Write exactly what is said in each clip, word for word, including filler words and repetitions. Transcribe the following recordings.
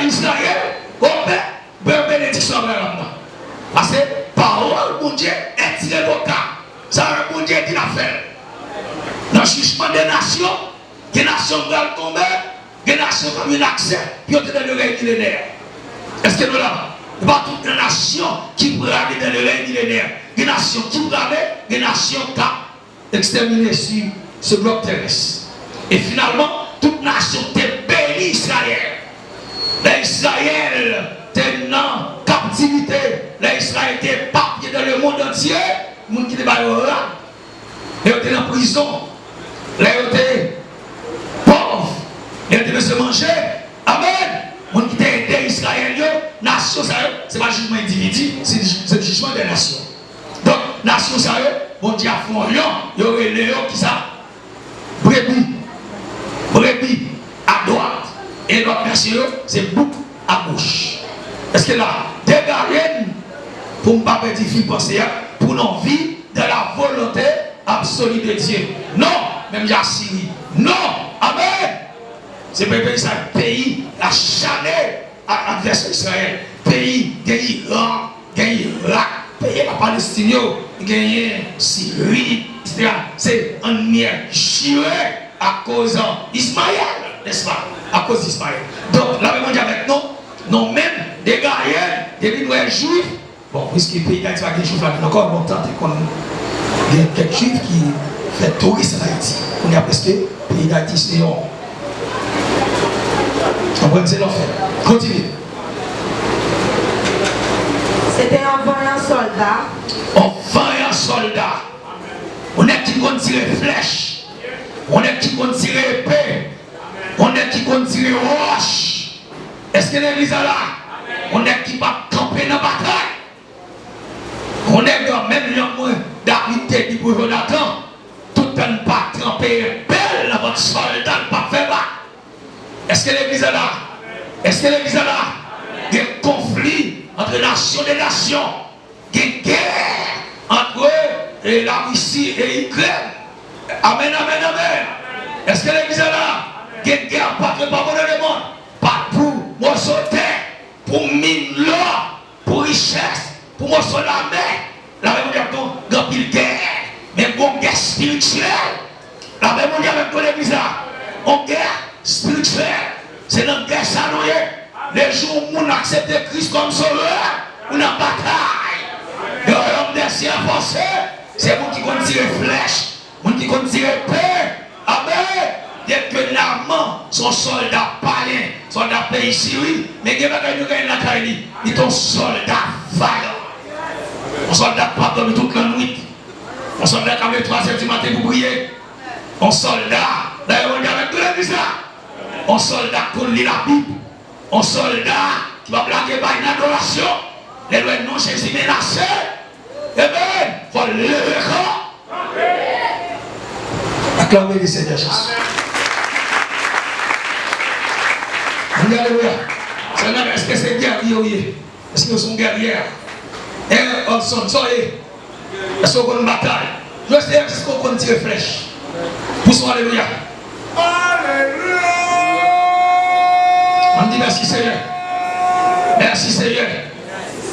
Izrayèl, o Pè, pran benediksyon Abraram nan. Paske pawòl Bondye enirevokab. Sa Bondye di l ap fè l. Nan jijman de nasyon, gen nasyon k pral tonbe, gen nasyon k ap jwenn aksè pou yo te dans le règne millénaire. Èske nou la? E pa tout nasyon ki prale dans le règne millénaire. Gen nasyon ki prale, gen nasyon k ap ekstèmine sou se glòb terès. E finalman, tout nasyon te beni Izrayèl. Lè Izrayèl te nan kaptivite, lè Izrayèl te epapye dans le monde entier, moun ki te ba yo rad, lè yo te nan prizon, lè yo te pòv, lè yo te bezwen manje. Amèn! Moun ki te ede Izrayèl yo, nasyon sa yo, se pa jijman endividi, se, se jijman de nasyon. Donk, nasyon sa yo, Bondye ap fè yon lyon, yo rele yo kisa? Brebi. Brebi adwat. E lòt nasyon yo, se bouk agoch. Èske la? Degare n pou m pa pèdi fil panse a, pour nous vivre dans la volonté absolue de Dieu. Non, menm jan Asiri. Non! Amèn! Se peyi sa, peyi la chane ak advèsè Izrayèl. Peyi gen Iran, gen Irak, peyi la Palestin yo, genyen Siri, etsetera. Se ann mye jire akoz Izmayèl, nèspa? Akoz Izmayèl. Donk, lapè Bondye avèk nou, nou menm, degare n, depi n wè Jwif, bon, piske peyi Dayiti pa gen Jwif ladan l ankò, lontan te konn gen kèk Jwif ki fè touris ann Ayiti. Kounye a prèske peyi Dayiti se yon, konprann, se lanfè. Kontinye. Se te yon vanyan sòlda. Yon vanyan sòlda. Yon nèg ki konn tire flèch. Yon nèg ki konn tire epe. Yon nèg ki konn tire wòch. Èske legliz la la? Yon nèg ki p ap kanpe nan batay. Yon nèg, menm jan mwen, David te di pou Jonatan, toutan n pa tranpe epe l nan vant sòlda, l p ap fè bak. Èske legliz la la? Èske legliz la la? Gen konfli ant nasyon de nasyon. Gen gè ant, e, Larisi e Ikrèn. Amèn, amèn, amèn. Èske legliz la la? Gen gè pa, pa, pa, pa, pa, pa, pa pou moso tè, pou min lò, pou richès, pou moso lamè. Lapè Bondye ap di w, gen anpil gè. Men gon gè espirityèl. Lapè Bondye avèk nou legliz la. Yon gè espirityèl. Se nan gè sa nou ye. Lejou yon moun aksepte Kris kòm sovè, ou nan batay. Nan wayòm dèsyè fòse, se moun ki konn tire flèch, moun ki konn tire epe. Amèn. Depi ke Naman se yon sòlda payen, sòlda peyi Siri, men gen bagay nou genyen lakay li. Li te yon sòlda vayan. Yon sòlda k pa dòmi tout lannwit. Yon sòlda k ap leve twa zè di maten pou priye. Yon sòlda, dayè Bondye avèk nou legliz la. Yon sòlda k konn li Labib. Yon sòlda ki p ap lage bay nan adorasyon. Lè l wè non Jezi menase, ebyen, fò l leve kò. Aklame le Senyè Jezi. Ann alelouya. Sè nan, èske se gèrye w ye? Èske w se yon gèrye? È, Olson, sa w ye? Èske w konn batay? Jwe Seyè jiska w konn tire flèch. Pouse w alelouya. Alelouya! Ann di mèsi Seyè. Mèsi Seyè.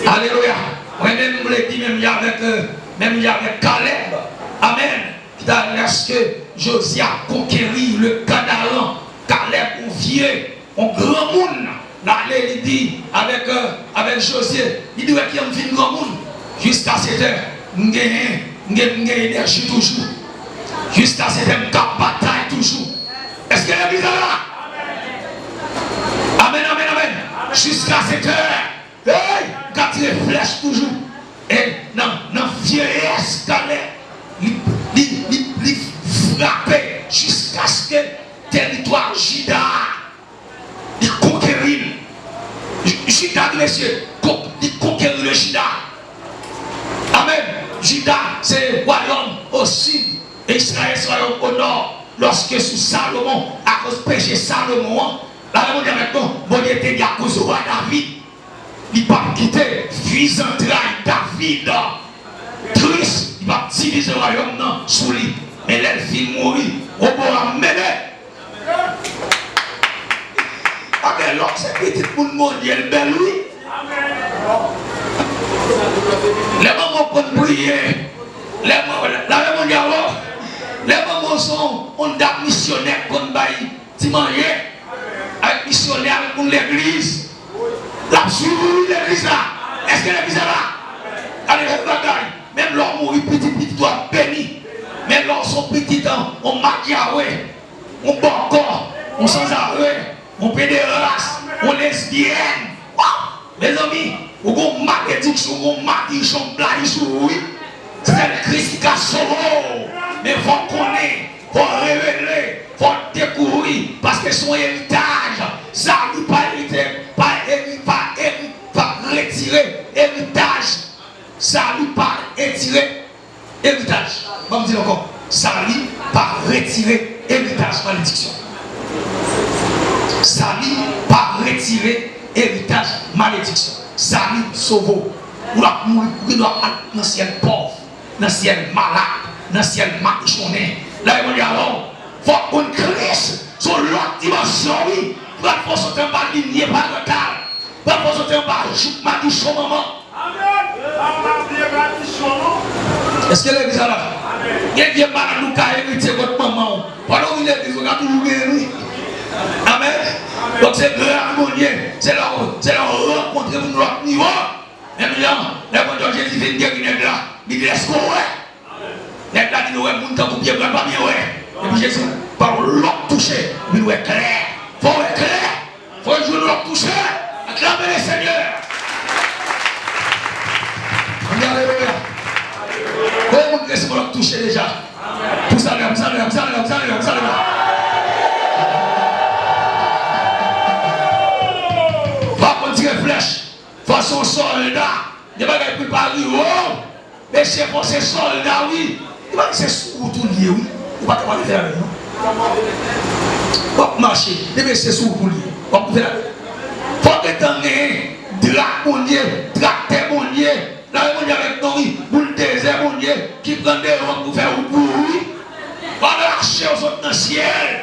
Alelouya. Mwen menm m vle di menm jan avèk, euh, menm jan avèk Kalèb. Amèn. Ki ta lèske Jozye ap konkeri le Kanaran. Kalèb, yon vye yon granmoun l ale, li di avèk, euh, avèk Jozye, li di, "Wè kijan m vin granmoun. Jiskasetè, m genyen, m gen, m gen enèji toujou. Jiskasetè, m k ap batay toujou." Èske legliz la la? Amèn, amèn, amèn. Jiskasetè, hey, m ka tire flèch toujou. E nan, nan vyeyès Kalèb, li, li, li, li frape jiskaske tèritwa Jida a, li konkeri l. J-, Jida, wi, mesye, kon-, li konkeri le Jida. Amèn. Jida se wayòm o sid, e Izrayèl se wayòm o nò. Lòske sou Salomon, akoz peche Salomon an, lapè Bondye avèk nou, Bondye te di akoz wa David, li p ap kite vi zantray David tris, li p ap divize wayòm nan sou li. Men lè l fin mouri, Wobowam mennen. Bèl, lòm se pitit moun Bondye, l bèl, wi. Lè manman w konn priye, lè manman, lave Bondye avè w, lè manman w se yon, yon dam misyonè k konn bay ti manje, avèk misyonè, avèk moun legliz, l ap swiv ou, wi, legliz la. Èske legliz la la? Gade yon bagay, menm lè w mouri, pitit pitit ou ap beni. Men lè w se yon pitit, yon madyawe, yon bòkò, yon sanzave, yon pederas, yon lesbyèn. Waw! Mezanmi, ou gon malediksyon, ou gon madichon blayi sou ou, wi. Sèl Kris ki ka sove w. Men fò w konnen, fò w revele, fò w dekouvri, paske se yon eritaj. Sali pa erite, pa eri-, pa eri-, pa retire eritaj. Sali pa retire eritaj. Ban m di l ankò. Sali pa retire eritaj malediksyon. Sali pa retire eritaj malediksyon. Sali sove w. Ou ap mouri, ou gen dwa al nan syèl pòv, nan syèl malad, nan syèl madichonnen. Lè Bondye avè w, fò w konn Kris se yon lòt dimansyon, wi. Pral fè w soti anba linye parantal. Pral fè w soti anba jouk madichon manman. Amèn. Pa bliye madichon, non. Èske legliz la la? Gen vye malad ou ka eritye kot manman w. Pandan w vin legliz, ou ka toujou genyen l, wi. Amèn. Donk, se gras Bondye. Se lè w, se lè w rankontre moun lòt nivo. Menm jan, lè Bondye Jezi vin geri nèg la, li di, "Èske w wè?" Nèg la di, "Nou wè moun tankou pye bwa pa byen wè." Epi Jezi pa yon lòt touche, epi nou wè klè. Fò w wè klè. Fò w jwenn lòt touche. Aklame le Senyè. Ann alelouya. Konbyen moun ki resevwa lòt touche deja? Pou sa, pou sa, pou sa, pou sa. Pa konn tire flèch. Fò se yon sòlda. Gen bagay pou l pa rive w. Mesye, fò se sòlda, wi. Li pa di se sou wout ou l ye, wi. Ou pa kapab fè ladan, non. W ap mache. Depi se sou wout ou l ye, w ap fè ladan. Fò gentan genyen drak Bondye, traktè Bondye. Lave Bondye avèk non, wi. Bouldozè Bondye ki pran de wòk pou fè wout pou ou, wi. W ap rache yo sot nan syèl.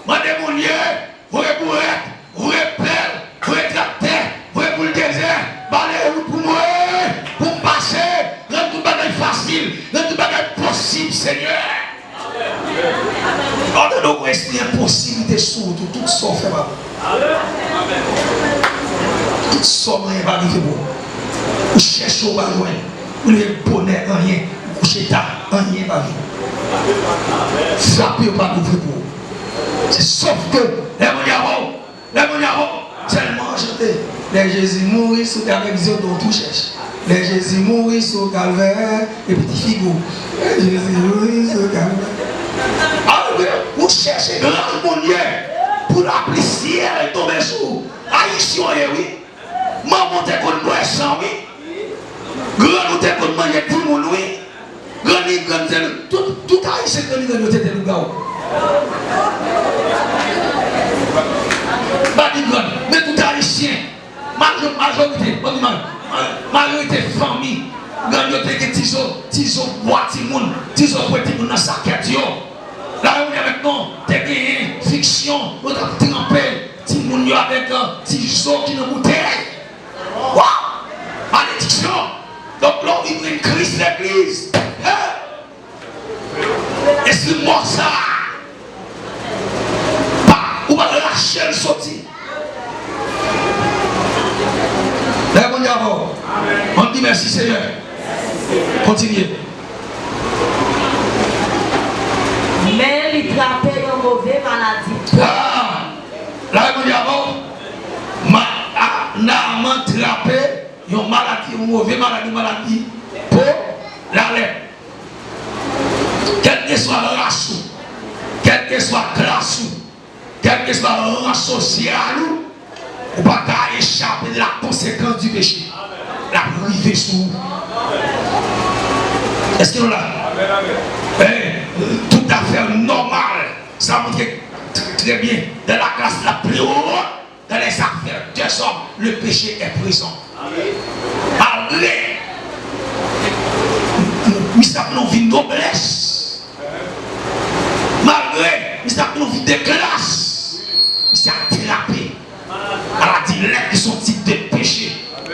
Mande Bondye. Voye bourèt, voye pèl, voye traktè, voye bouldozè, balaye wout pou mwen, pou m pase, rann tout bagay fasil, rann tout bagay posib, Senyè. Pandan w wè espri enposiblite sou wout ou, tout sa w fè pa bon. Tout sa w manyen pa rive pou ou. Ou chèche, ou pa jwenn. Ou leve bonè, anyen. Ou kouche ta, anyen pa vini. Frape yo pa louvri pou ou. Se sòf ke lè Bondye avè w, lè Bondye avè w, sèlman chante. Lè Jezi mouri sou Kalvè, avèk zye w tou chèch. Lè Jezi mouri sou Kalvè, epi ti figi w. Lè Jezi mouri sou Kalvè. Alelouya! Ou chèche gras Bondye pou lapli syèl tonbe sou ou. Ayisyen w ye, wi. Manman w te konn bwè san, wi. Grann ou te konn manje timoun, wi. Grann li grann, se tout, tout Ayisyen grann li grann yo se te lougawou. Pa di grann, men tout Ayisyen, majo-, majorite, ban m di ma-, ma-, majorite fanmi grann yo te gen tizo, tizo bwa timoun, tizo bwè timoun nan sakèt yo. La yo di avèk non, te genyen fiksyon, yo t ap tranpe timoun yo avèk, euh, tizo ki nan boutèy. Waw! Malediksyon! Donk, lè w vin jwenn Kris legliz, hè! Espri mò sa a, pa, ou pral rache l soti. Lè Bondye avè w. Ann di mèsi, Senyè. Kontinye. Men li trape yon move maladi. Ah! Lè Bondye avè w. Ma-, a, Naaman trape yon maladi, yon move maladi, yon maladi po, lalèp. Kèlkeswa ras ou, kèlkeswa klas ou, kèlkeswa ran sosyal ou, ou pa ka echape la konsekans di peche. L ap rive sou ou. Èske nou la? Hein, tout afè nòmal. Sa montre trè, trè byen dans la classe la plus haute. Dans les affaires des hommes, le péché est présent. Malgre misye ap nan vi noblès, malgre misye ap nan vi de klas, misye ap trape. Soti